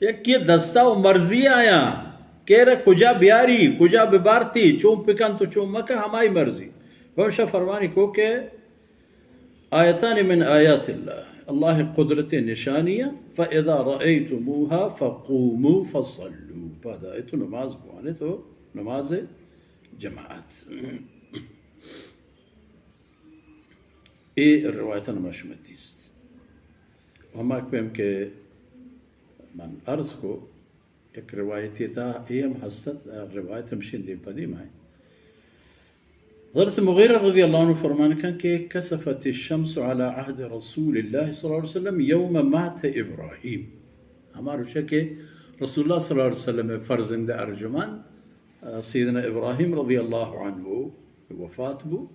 یکی دستا و مرضی آیاں، کیرا کجا بیاری، کجا ببارتی، چون پکن تو چون مکن، ہمائی مرضی. پمشا فرمانی کو کہ آیتان من آیات اللہ، اللہ قدرت نشانیاں، فاذا رأیتموها فقوموا فصلوا، پدا اتو نماز بوانے تو نماز جماعت. اے روایتاں ما شما دیست. ہما پیم کہ من عرض کو، یک روایتی تا اے ہم ہستت، روایت ہمشین دیم پدی مائیں. حضرت مغیرہ رضی اللہ عنہ فرمان کن کہ کسفت الشمس على عهد رسول الله صلى الله عليه وسلم يوم مات ابراهيم. ہما روچہ کہ رسول اللہ صلی اللہ علیہ وسلم فرزند ارجمند، سیدنا ابراہیم رضی اللہ عنہ وفات بو،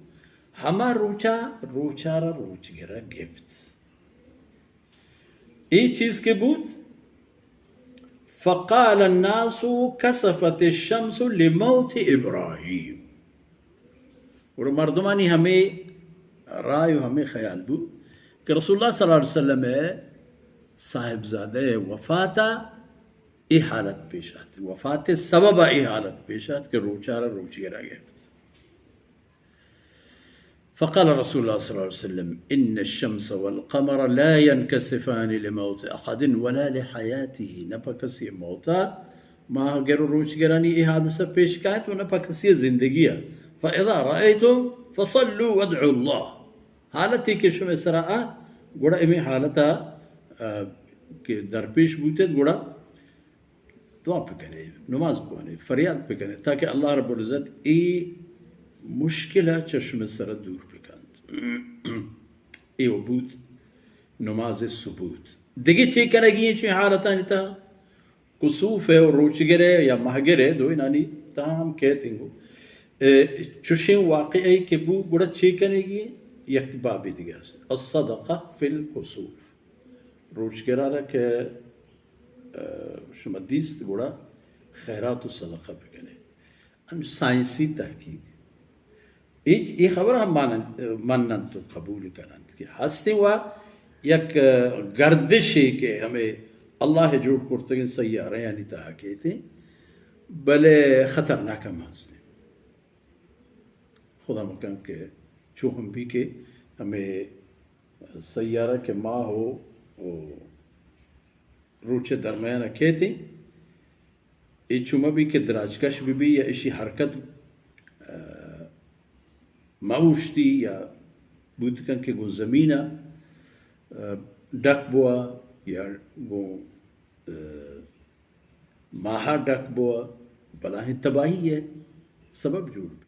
ہما روچا، روچا را روچگرا گپت. اے چیز کہ بوت، فقال الناس کسفت الشمس لموت ابراہیم. گڑا مردمانی ہمے رائے و ہمے خیال بو کہ رسول اللہ صلی اللہ علیہ وسلم صاحبزادہ وفاتا اے حالت پیش آت، وفات سبب اے حالت پیش آت کہ روچارا روچگرا گپت. فقال رسول الله صلى الله عليه وسلم: إن الشمس والقمر لا ينكسفان لموت أحد ولا لحياته، نہ پہ کسی موتا ماہ گر و روچگرانی اے حادثہ پیش کایت و نہ پہ کسی زندگی. فإذا رأيتم فصلوا وادعوا الله، حالتی کہ شمئے سرا آ، گڑا ہمے حالتا، آ، کہ درپیش بوتت، گڑا دعا بکنے، نماز بوانے، فریاد بکنے، تاکہ اللہ رب العزت اے مشکل چہ شمئے سرا دور بکنت. اے و بوت نماز ثبوت. دگہ چے کنگی ایں چوئیں حالتانی تہا؟ کسوف ء و روچگر ء یا مہگر ء دوئینانی تہا ہم کیت انگو. اے چوشیں واقعہ کہ بو، گڑا چے کنگی؟ یک بابے دگہ است، الصدقہ فی الکسوف. روچگرا را کہ، ء، شما دیست، گڑا خیرات و صدقہ بکنے. ہم سائنسی تحقیق. اے، اے خبر ہم مانن-، مننت و قبول کننت کہ ہستیں و یک، ء، گردشے کہ ہمے اللہ جوڑ کرتگیں سیارہ یعنی تہا کیتیں، بلے خطرناک ہم ہستیں. خدا مکن کہ چو ہم بی کہ ہمے سیارہ کہ ماہ و، و روچ درمیان کیتیں، اے چو مہ بی کہ دراجکش بہ بی یا اشی حرکت، ء، مہ اوشتی یا بوت کن کہ گوں زمین ء، ء، ڈک بوا یا گوں، ء، ماہ ء ڈک بوا، بلاہیں تباہی ء سبب جوڑ بی.